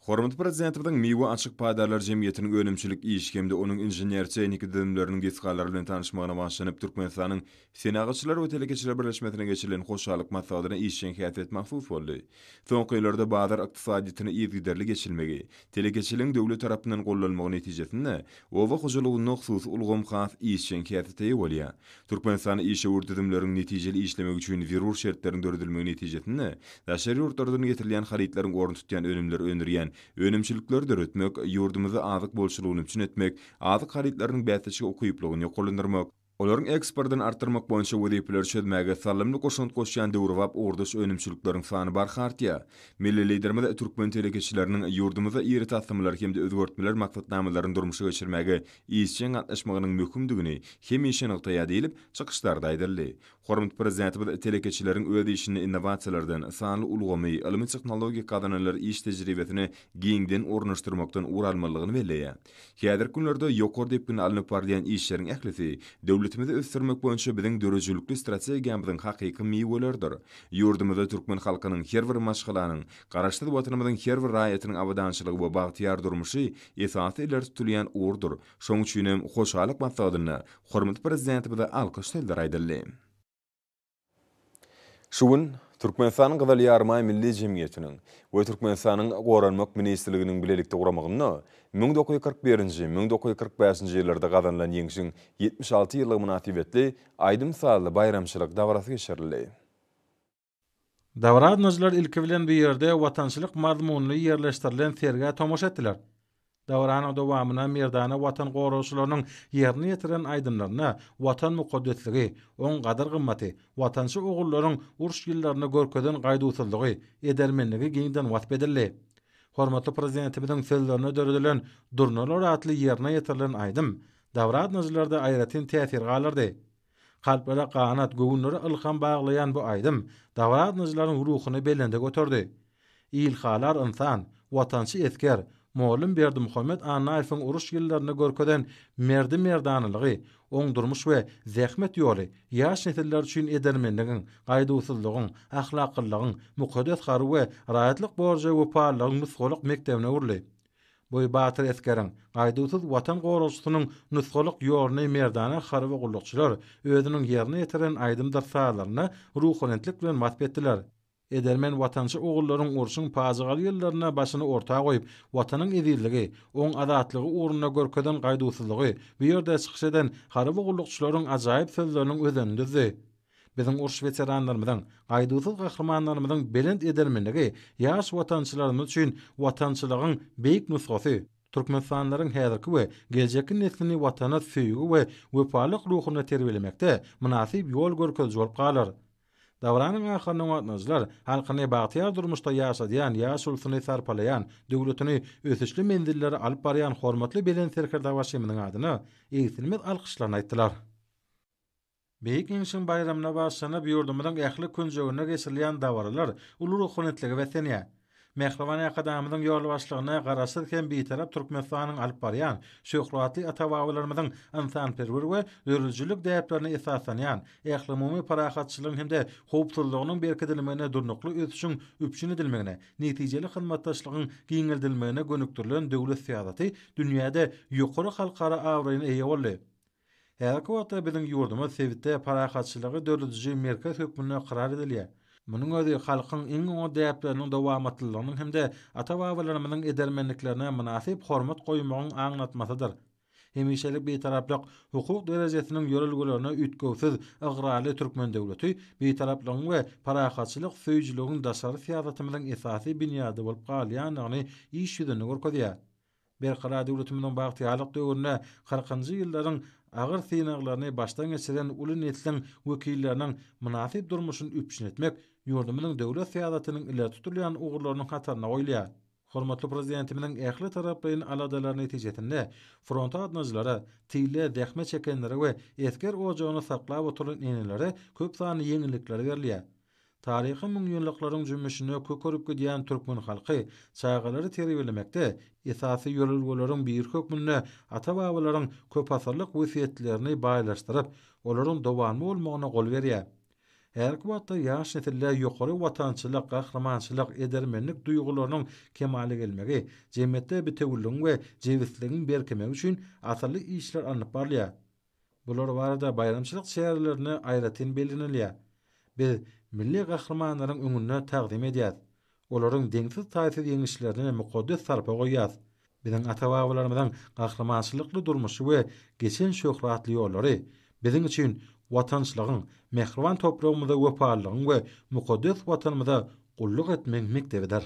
Hormatly Prezidentimiziň Miwe açyk paýdarlar jemgyýetiniň önümçilik işi hem-de onuň inžener-tehniki düzümleriniň desgalary bilen tanyşmagyna bagyşlanyp Türkmenistanyň Senagatçylar we telekeçiler birleşmesine geçirilen hoşallyk maslahatyna işjeň häsiýet mahsus boldy. Soňky ýyllarda bazar ykdysadyýetine yzygiderli geçilmegi, telekeçiligiň döwlet tarapyndan gollanmagy netijesinde oba hojalygynda hususy ulgam has işjeň häsiýete eýe bolýar. Türkmenistanda işewür düzümleriň netijeli işlemegi üçin zerur şertleriň döredilmegi netijesinde daşary ýurtlardan getirilýän harytlaryň ornuny tutýan önümleri öndürýän önümçilikleri döretmek, ýurdumyzda azyk bolçulygyny üpjün etmek, azyk harytlarynyň bäsleşige ukyplylygyny ýokarlandyrmak, olaryň eksportyny artdyrmak boýunça wezipeleri çözmäge saldamly goşant goşýan döwrebap ugurdaş önümçilikleriň sany barha artýar. Milli Liderimiz türkmen telekeçileriniň ýurdumyzda iri taslamalary hem-de özgertmeler maksatnamalaryny durmuşa geçirmäge işjeň gatnaşmagynyň möhümdigini hemişe nygtaýar diýlip, çykyşlarda aýdyldy. Hormatly Prezidentimiz telekeçileriň öz işinde innowasiýalardan, sanly ulgamy, ylmy-tehnologik gazananlary iş tejribesine giňden ornaşdyrmakdan ugur almalydygyny belleýär. Häzirki günlerde ýokary depginde alnyp barylýan işleriň ählisi döwletimizi ösdürmek boýunça biziň döredijilikli strategiýamyzyň hakyky miweleridir. Ýurdumyzda türkmen halkynyň, her bir maşgalanyň, Garaşsyz Watanymyzyň her bir raýatynyň abadançylygy we bagtyýar durmuşy esasy ileri tutulýan ugurdyr. Şonuň üçin hem hoşallyk maslahatynda hormatly Prezidentimize alkyş sözleri aýdyldy. Şu gün. Türkmenistanyň Gyzyl Ýarymaý Milli jemgyýetiniň we Türkmenistanyň Goranmak ministrliginiň bilelikde guramagynda 1941-nji, 1945-nji ýyllarda gazanylan Ýeňşiň 76 ýyllygy mynasybetli aýdym-sazly baýramçylyk dabarasy geçirildi. Dabara gatnaşyjylar ilki bilen bu ýerde watançylyk mazmunly ýerleşdirilen sergä tomaşa etdiler. Dabaranyň dowamynda merdana Watan goragçylarynyň ýerine ýetiren aýdymlarynda Watan mukaddesligi, oň gadyr-gymmaty, watançy ogullaryň uruş ýyllarynda görkezen gaýduwsyzlygy, edermenligi giňden wasp edildi. Hormatly Prezidentimiziň sözlerine döredilen Durnalar atly ýerine ýetirilen aýdym dabara gatnaşyjylarda aýratyn täsir galdyrdy. Kalplara ganat, göwünlere ylham baglaýan bu aýdym dabara gatnaşyjylaryň ruhuny belende göterdi. Ilhalar ynsan, watançy esger, mugallym Berdimuhamet Annaýewiň uruş ýyllarynda görkezen merdi-merdanalygy, oň durmuş we zähmet ýoly ýaş nesiller üçin edermenligiň, gaýduwsyzlygyň, ahlaklylygyň, mukaddes harby we raýatlyk borja wepalylygyň nusgalyk mekdebine öwrüldi. Bu batyr esgeriň, gaýduwsyz Watan goragçysynyň nusgalyk ýoluny merdana harby gullukçylar özüniň ýerine ýetiren aýdymdyr sazlarynda ruhubelentlik bilen wasp etdiler. Edermen watançy ogullaryň urşuň pajygaly ýyllarynda başyny orta goýup, Watanyň ezizligi, oň azatlygy ugrunda görkezen gaýduwsyzlygy bu ýerde çykyş eden harby gullukçylaryň ajaýyp sözleriniň özenini düzdi. Biziň uruş weteranlarymyzyň, gaýduwsyz gahrymanlarymyzyň belent edermenligi ýaş watançylarymyz üçin watançylygyň beýik nusgasy, türkmenistanlylaryň häzirki we geljekki neslini Watana söýgi we wepalylyk ruhunda terbiýelemekde mynasyp ýol görkeziji bolup galar. Dabaranyň ahyrynda gatnaşyjylar halkyny bagtyýar durmuşda ýaşadýan, ýaş ulusyny sarpalaýan, döwletini ösüşli menzillere alyp barýan hormatly Belent Serkerdebaşymyzyň adyna egsilmez alkyşlaryny aýtdylar. Beýik Ýeňşiň baýramyna bagyşlanyp, ýurdumyzyň ähli künjeginde geçirilýän dabaralar uly ruhubelentlige beslenýär. Mähriban Arkadagymyzyň ýolbaşçylygynda Garaşsyz hem Bitarap Türkmenistanyň alyp barýan, şöhratly ata-babalarymyzyň ynsanperwer we döredijilik däplerine esaslanýan, ählumumy parahatçylygyň hem-de howpsuzlygynyň berkidilmegine durnukly ösüşiň üpjün edilmegine, netijeli hyzmatdaşlygyň giňeldilmegine gönükdirilen döwlet syýasaty dünýäde ýokary halkara abraýyna eýe boldy. Häzirki wagtda biziň ýurdumyz sebitde parahatçylygy dörediji merkez hökmünde ykrar edilýär. Munuň özi halkyň iň oňat däpleriniň dowamatlylygynyň hem-de ata-babalarymyzyň edermenliklerine mynasyp hormat goýmagyň aňlatmasydyr. Hemişelik Bitaraplyk hukuk derejesiniň ýörelgelerine üýtgewsiz ygrarly türkmen döwleti Bitaraplygyň we parahatçylyk söýüjiligiň daşary syýasatymyzyň esasy binýady bolup galýandygyny iş ýüzünde görkezýär. Berkarar döwletimiziň bagtyýarlyk döwründe kyrkynjy ýyllaryň agyr synaglaryny başdan geçiren uly nesliň wekilleriniň mynasyp durmuşyny üpjün etmek ýurdumyzyň döwlet syýasatynyň ileri tutulýan ugurlarynyň hatarynda goýulýar. Hormatly Prezidentimiziň ähli taraplaýyn aladalary netijesinde fronta gatnaýjylara, tylda zähmet çekenlere we esger ojagyny saklap oturan enelere köp sanly ýeňillikler berilýär. Taryhy müňýyllyklaryň jümmüşinde kökerip gidýän türkmen halky çagalary terbiýelemekde esasy ýörelgeleriň biri hökmünde ata-babalaryň köpasyrlyk wesýetlerini baýlaşdyryp, olaryň dowamly bolmagyna gol berýär. Häzirki wagtda ýaş nesilde ýokary watançylyk, gahrymançylyk, edermenlik duýgularynyň kemala gelmegi, jemgyýetde bitewüligiň we jebisligiň berkemegi üçin asylly işler alnyp barylýar. Bular barada baýramçylyk çärelerinde aýratyn bellenilýär. Biz milli gahrymanlaryň öňünde tagzym edýäs. Olaryň deňsiz-taýsyz ýeňişlerine mukaddes sarpa goýýas. Biziň ata-babalarymyzyň gahrymançylykly durmuşy we geçen şöhratly ýollary biziň üçin watançylygyň, mähriban topragymyza wepalylygyň we mukaddes Watanymyza gulluk etmegiň mekdebidir.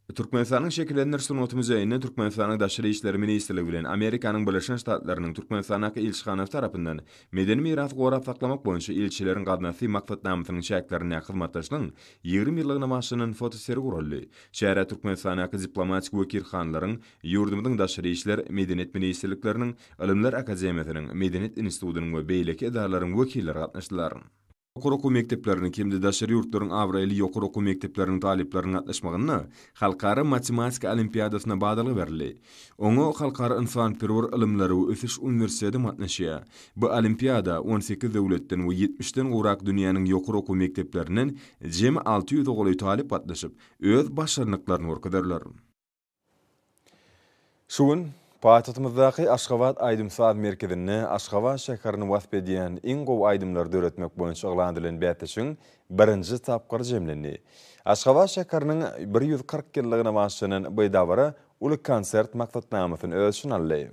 Türkmenistanyň Şekillendiriş sungaty muzeýinde Türkmenistanyň Daşary işler ministrligi bilen Amerikanyň Birleşen Ştatlarynyň Türkmenistandaky ilçihanasy tarapyndan medeni mirasy gorap saklamak boýunça Ilçileriň gaznasy maksatnamasynyň çäklerindäki hyzmatdaşlygyň 20 ýyllygyna bagyşlanan fotosergi guraldy. Çärä Türkmenistandaky diplomatik wekilhanalaryň, ýurdumyzyň Daşary işler, Medeniýet ministrlikleriniň, Ylymlar akademiýasynyň, Medeniýet institutynyň we beýleki edaralaryň wekilleri gatnaşdylar. Ýokary okuw mekdepleriniň hem-de daşary ýurtlaryň abraýly ýokary okuw mekdepleriniň talyplarynyň gatnaşmagynda Halkara matematika olimpiadasyna badalga berildi. Oňa Halkara ynsanperwer ylymlary we ösüş uniwersiteti gatnaşýar. Bu olimpiada 18 döwletden we ýetmişden gowrak dünýäniň ýokary okuw mekdeplerinden jemi 600 golaý talyp gatnaşyp, öz başarnyklaryny görkezerler. Şu gün. Paýtagtymyzdaky Aşgabat aýdym-saz merkezinde Aşgabat şäherini wasp edýän iň gowy aýdymlary döretmek boýunça yglan edilen bäsleşigiň birinji tapgyry jemlendi. Aşgabat şäheriniň 140 ýyllygyna bagyşlanan bu dabara uly konsert maksatnamasyny öz içine aldy.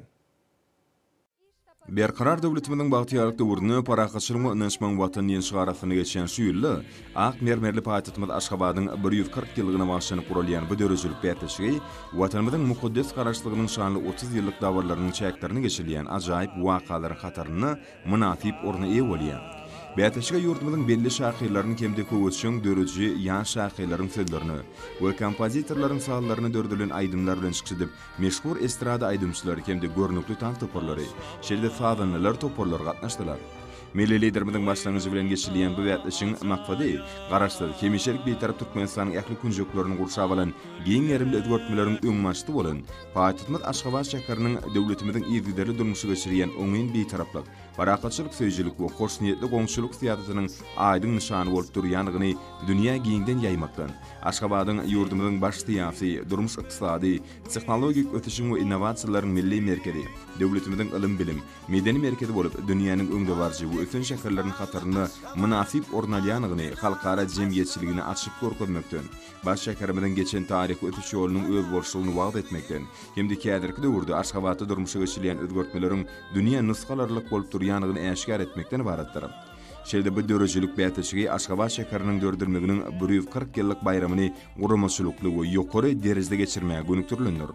Berkarar döwletimiziň bagtyýarlyk döwründe Parahatçylygyň we ynanyşmagyň Watany diýen şygar astynda geçýän şu ýylda ak mermerli paýtagtymyz Aşgabadyň 140 ýyllygyna bagyşlanyp guralýan bu döredijilik bäsleşigi Watanymyzyň mukaddes Garaşsyzlygynyň şanly 30 ýyllyk dabaralarynyň çäklerinde geçirilýän ajaýyp wakalaryň hatarynda mynasyp orna eýe bolýar. Bäsleşige ýurdumyzyň belli şahyrlarynyň hem-de höwesjeň dörediji ýaş şahyrlaryň sözlerine we kompozitorlaryň sazlaryna döredilen aýdymlar bilen çykyş edip, Meşhur estrada aýdymçylary hem-de görnükli tans toparlary, şeýle-de sazandalar toparlary gatnaşdylar. Milli Liderimiziň başlangyjy bilen geçirilýän bu bäsleşigiň maksady Garaşsyz, hemişelik Bitarap Türkmenistanyň ähli künjeklerini gurşap alan giň gerimli özgertmeleriň öňbaşçysy bolan paýtagtymyz Aşgabat şäheriniň döwletimiziň yzygiderli durmuşa geçirýän oňyn Bitaraplyk, parahatçylyk söýüjilik we hoşniýetli goňşulyk syýasatynyň aýdyň nyşany bolup durýandygyny dünýä giňden ýaýmakdan, Aşgabadyň ýurdumyzyň baş syýasy, durmuş-ykdysady, tehnologik ösüşiň we innowasiýalaryň milli merkezi, döwletimiziň ylym-bilim, medeni merkezi bolup, dünýäniň öňdebaryjy we ösen şäherleriniň hatarynda mynasyp orun alýandygyny halkara jemgyýetçiligine açyp görkezmekden, baş şäherimiziň geçen taryhy ösüş ýolunyň özboluşlygyny wagyz etmekden hem-de häzirki döwürde Aşgabatda durmuşa geçirilýän özgertmeleriň dünýä nusga alarlyk bolup durýandygyny äşgär etmekden ybaratdyr. Şeýle-de bu döredijilik bäsleşigi Aşgabat şäheriniň döredilmeginiň 140 ýyllyk baýramyny guramaçylykly we ýokary derejede geçirmäge gönükdirilendir.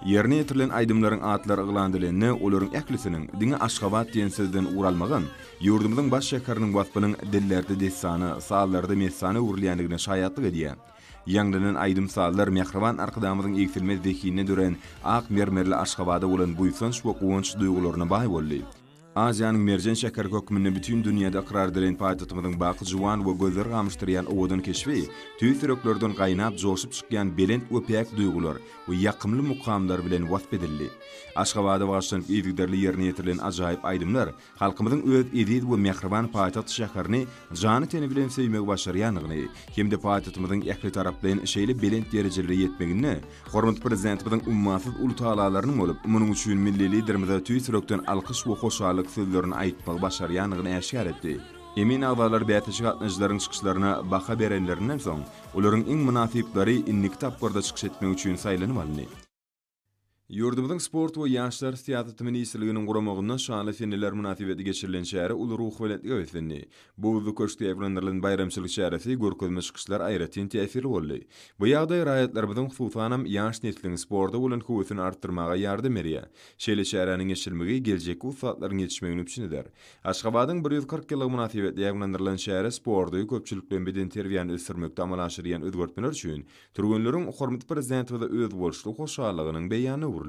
Ýerine ýetirilen aýdymlaryň atlary yglan edilende, olaryň ählisiniň diňe Aşgabat diýen sözden ugur almagam ýurdumyzyň baş şäheriniň waspynyň dillerde dessana, sazlarda messana öwrülýändigine şaýatlyk edýär. Ýaňlanan aýdym-sazlar mähriban Arkadagymyzyň egsilmez zehinine dörän ak mermerli Aşgabada bolan buýsanç we guwanç duýgularyna baý boldy. Aziýanyň merjen şäheri hökmünde bütin dünýäde ykrar edilen paýtagtymyzyň baky juwan we gözleri gamyşdyrýan owadan keşbi tüýs ýüreklerden gaýnap joşup çykýan belent we päk duýgular we ýakymly mukamlar bilen wasp edildi. Aşgabada bagyşlanyp yzygiderli ýerine ýetirilen ajaýyp aýdymlar halkymyzyň öz eziz we mähriban paýtagt şäherini jany-teni bilen söýmegi başarýandygyny hem-de paýtagtymyzyň ählitaraplaýyn şeýle belent derejelere ýetmeginde Hormatly Prezidentimiziň ummasyz uly tagallalarynyň bolup, munuň üçin milli Liderimize tüýs ýürekden alkyş we hoşallyk sözlerini aýtmagy başarýandygyny äşgär etdi. Emin agzalary bäsleşige gatnaşyjylaryň çykyşlaryna baha berenlerinden soň, olaryň iň mynasyplary indiki tapgyrda çykyş etmek üçin saýlanyp alyndy. Ýurdumyzyň Sport we ýaşlar syýasaty ministrliginiň guramagynda şanly seneler mynasybetli geçirilen çäre uly ruhubelentlige beslendi. Buzly köşkde ýaýbaňlandyrylan baýramçylyk çäresi, görkezme çykyşlar aýratyn täsirli boldy. Bu ýagdaý raýatlarymyzyň, hususanam, ýaş nesliň sporta bolan höwesini artdyrmaga ýardam berýär. Şeýle çäräniň geçirilmegi geljekki ussatlaryň ýetişmegini üpjün eder. Aşgabadyň 140 ýyllygy mynasybetli ýaýbaňlandyrylan çäre sporty, köpçülikleýin bedenterbiýäni ösdürmekde amala aşyrylýan özgertmeler üçin türgenleriň hormatly Prezidentimize özboluşly hoşallygynyň beýanyna öwrüldi.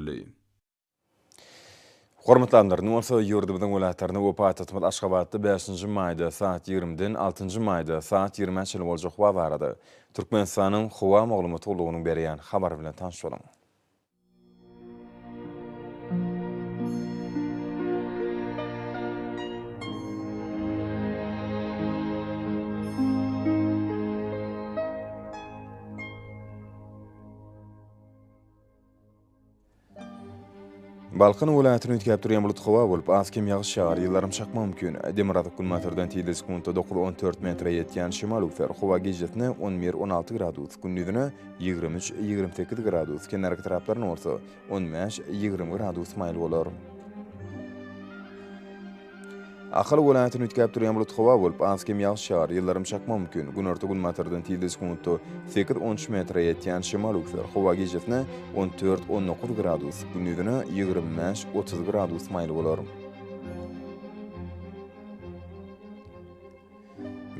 Hormatly alymlar, indi bolsa ýurdumyzyň welaýatlarynda we paýtagtymyz Aşgabatda bäşinji maýda saat ýigrimiden altynjy maýda saat ýigrimä çenli boljak howa barada Türkmenistanyň Howa maglumat gullugynyň berýän habary bilen tanyş boluň. Balkan welaýatyny üýtgäp durýan bulut howa bolup, az-kem ýagyş ýagar, ýyldyrym çakmagy mümkin. Demirgazyk-günbatardan tizligi sekuntda dokuz-on dört metre ýetýän şemal öwser. Howa gijesine on bir-on alty gradus, gündizine 23, 28 gradus, kenarki etraplarynda bolsa on bäş, 20 gradus maýyl bolar. Ahal welaýatyny üýtgäp durýan bulut howa bolup, az-kem ýagyş ýagar, ýyldyrym çakmagy mümkin. Günorta-günbatardan tizligi sekuntda sekiz-on üç metre ýetýän şemal öwser. Howa gijesine on dört-on dokuz gradus, gündizine 25, 30 gradus maýyl bolar.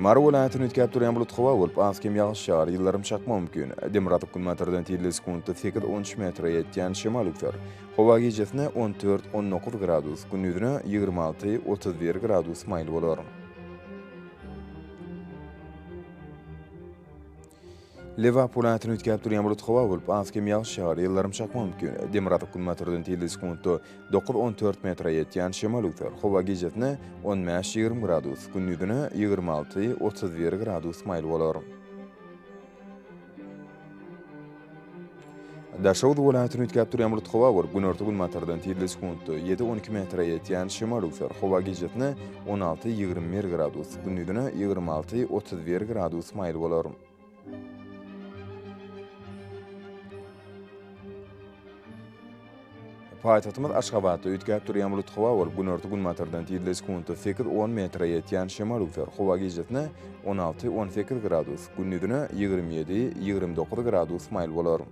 Mary welaýatyny üýtgäp durýan bulut howa bolup, az-kem ýagyş ýagar, ýyldyrym çakmagy mümkin. Demirgazyk-günbatardan tizligi sekuntda sekiz-on üç metre ýetýän şemal öwser. Howa gijesine on dört-on dokuz gradus, gündizine 26, 31 gradus maýyl bolar. Lebap welaýatyny üýtgäp durýan bulut howa bolup, az-kem ýagyş ýagar, ýyldyrym çakmagy mümkin. Demirgazyk-günbatardan tizligi sekuntda dokuz-on dört metre ýetýän şemal öwser. Howa gijesine on bäş-ýigrimi gradus, gündizine 26, 31 gradus maýyl bolar. Daşoguz welaýatyny üýtgäp durýan bulut howa bolup, günorta-günbatardan tizligi sekuntda ýedi, 12 metre ýetýän şemal öwser. Howa gijesine 16, 21 gradus, gündizine 26, 31 gradus maýyl bolar. Paýtagtymyz Aşgabatda üýtgäp durýan bulut howa bolup, günorta-günbatardan tizligi sekuntda sekiz, on metre ýetýän şemal öwser. Howa gijesine 16, 18 gradus, gündizine 27, 29 gradus maýyl bolar.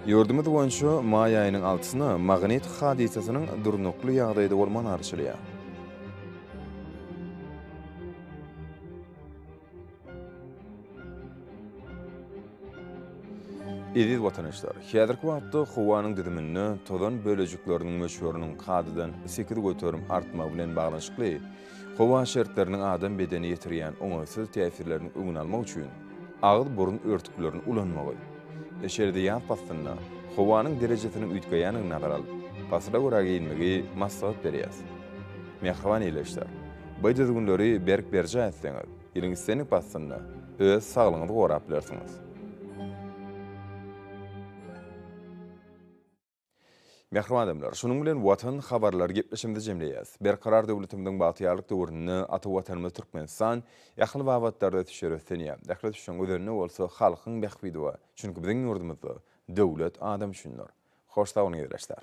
Ýurdumyz boýunça maý aýynyň altysyna magnit hadysasynyň durnukly ýagdaýda bolmagyna garaşylýar. Eziz watandaşlar, häzirki wagtda howanyň düzüminde tozan bölejikleriniň möçberiniň kadadan 8% artmagy bilen baglanyşykly howa şertleriniň adam bedenine ýetirýän oňaýsyz täsirleriniň öňüni almak üçin agyz-burun örtüklerini ulanmagy, şeýle-de ýaz paslynda howanyň derejesiniň üýtgeýändigini nazara alyp, pasyla görä geýinmegi maslahat berýäris. Mähriban ildeşler, bu düzgünleri berk berjaý etseňiz, ýylyň islendik paslynda öz saglygyňyzy gorap bilersiňiz. Mähriban adamlar, şunuň bilen Watan habarlary gepleşigimizi jemleýäris. Berkarar döwletimiziň bagtyýarlyk döwründe ata Watanymyz Türkmenistan ähli babatlarda ösüşlere öslenýär. Ähli ösüşiň özeninde bolsa halkyň bähbidi bar. Çünki biziň ýurdumyzda döwlet adam üçindir. Hoş sag boluň ildeşler!